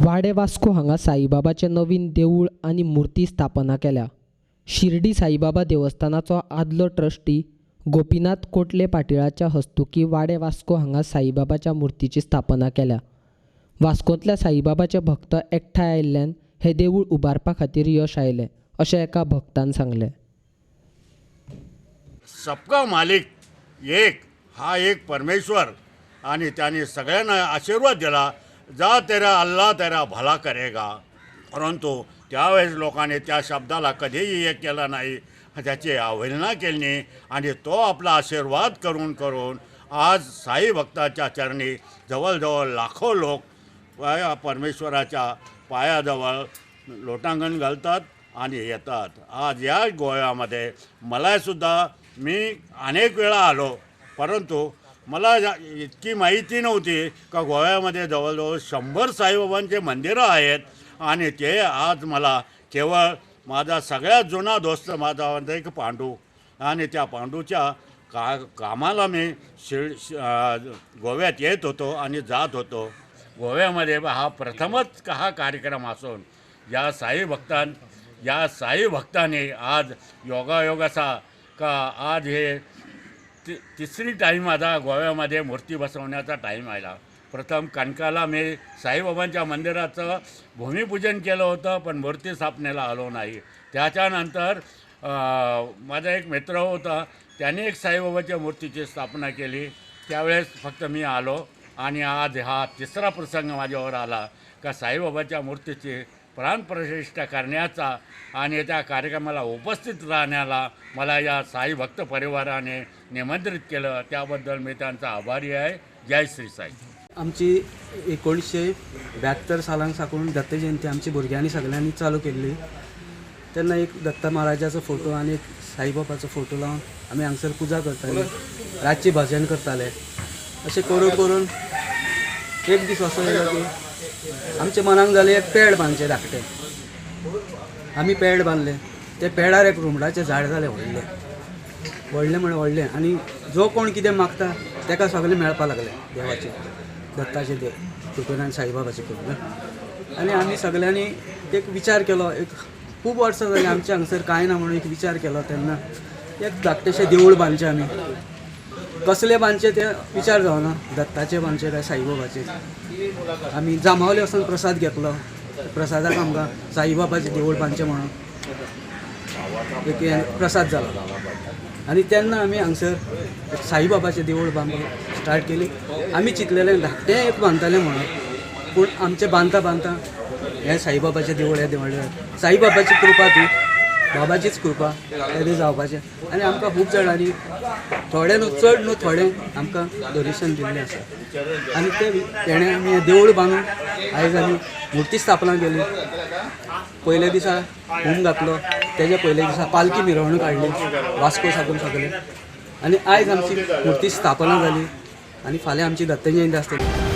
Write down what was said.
वाडे वास्को हांगा साईबाबाचें नवीन देवूळ आनी मुर्ती स्थापना केल्या. शिर्डी साईबाबा देवस्थानाचो आदलो ट्रस्टी गोपीनाथ कोटले पाटिळाच्या हस्तुकीं वाडे वास्को हांगा साईबाबाच्या मुर्तीची स्थापना केल्या. वास्कोंतल्या साईबाबाचे भक्त एकठांय आयिल्ल्यान हें देवूळ उबारपा खातीर यश आयलें, अशें एका भक्तान सांगलें. सबका मालिक एक, हा एक परमेश्वर आणि त्यांनी सगळ्यांना आशीर्वाद दिला, जा तेरा अल्लाह तेरा भला करेगा. परंतु त्यावेळेस लोकांनी त्या शब्दाला कधीही हे केलं नाही, त्याची अवहेलना केली नाही आणि तो आपला आशीर्वाद करून करून आज साई भक्ताच्या चरणी जवळजवळ लाखो लोक या परमेश्वराच्या पायाजवळ लोटांगण घालतात आणि येतात. आज या गोव्यामध्ये मलासुद्धा मी अनेक वेळा आलो, परंतु मला इतकी माहिती नव्हती का गोव्यामध्ये जवळजवळ 100 साईबाबांचे मंदिरं आहेत. आणि ते आज मला केवळ माझा सगळ्यात जुना दोस्त माझा म्हणजे एक पांडू, आणि त्या पांडूच्या कामाला मी गोव्यात येत होतो आणि जात होतो. गोव्यामध्ये हा प्रथमच हा कार्यक्रम असून या साई भक्तांनी आज योगायोग असा का आज हे तिसरी टाईम माझा गोव्यामध्ये मूर्ती बसवण्याचा टाईम आला. प्रथम कणकाला मी साईबाबांच्या मंदिराचं भूमिपूजन केलं होतं, पण मूर्ती स्थापनेला आलो नाही. त्याच्यानंतर माझा एक मित्र होता, त्याने एक साईबाबाच्या मूर्तीची स्थापना केली, त्यावेळेस फक्त मी आलो. आणि आज हा तिसरा प्रसंग माझ्यावर आला का साईबाबाच्या मूर्तीची प्राणप्रतिष्ठा करण्याचा आणि त्या कार्यक्रमाला उपस्थित राहण्याला मला या साई भक्त परिवाराने निमंत्रित केलं, त्याबद्दल मी त्यांचा आभारी आहे. जय श्री साई. आमची 1972 सालान साकून दत्त जयंती आमची भुरग्यांनी सगळ्यांनी चालू केल्ली. तेन्ना एक दत्त महाराजाचो फोटो आनी एक साईबाबाचो फोटो लावन आमी हांगसर पुजा करताले, रातची भजन करताले. अशें करून करून एक दीस असो येयलो की आमच्या मनाक जालें एक पेड बांदचें धाकटें. आमी पेड बांदलें, ते पेडार एक रुमडाचें झाड जालें व्हडलें व्हडलें म्हळ्यार व्हडलें. आनी जो कोण कितें मागता तेका सगळें मेळपाक लागलें देवाचें, दत्ताचें देव कृपेन आनी साईबाबाचें कृपेन. आनी आमी सगळ्यांनी एक विचार केलो, एक खूब वर्सां जालीं आमच्या हांगसर कांय ना म्हणून एक विचार केलो. तेन्ना एक धाकटेशें देवूळ बांदचें, आमी कसलें बांदचें तें विचार जावना, दत्ताचें बांदचें काय साईबाबाचें. आमी जांबावले वचून प्रसाद घेतलो, प्रसादाक आमकां साईबाबाचें देवूळ बांदचें म्हणून एक प्रसाद जालो. आनी तेन्ना आमी हांगसर साईबाबाचें देवूळ बांदपाक स्टार्ट केली. आमी चिंतलेलें धाकटें एक बांदतालें म्हणून, पूण आमचें बांदता बांदता हें साईबाबाचें देवूळ हें देवूळ साईबाबाची कृपा, ती बाबाचीच कृपा तें जावपाचें. आनी आमकां खूब जाणांनी थोडें न्हू चड न्हू थोडें आमकां डोनेशन दिल्लें आसा. आनी तें तेणें आमी हें देवूळ बांदून आयज आमी मुर्ती स्थापना केली. पयल्या दिसा होम घातलो, तेज्या पयल्या दिसा पालखी मिरवणूक हाडली वास्को साकून सगळें. आनी आयज आमची मुर्ती स्थापना जाली आनी फाल्यां आमची दत्त जयंती आसतली.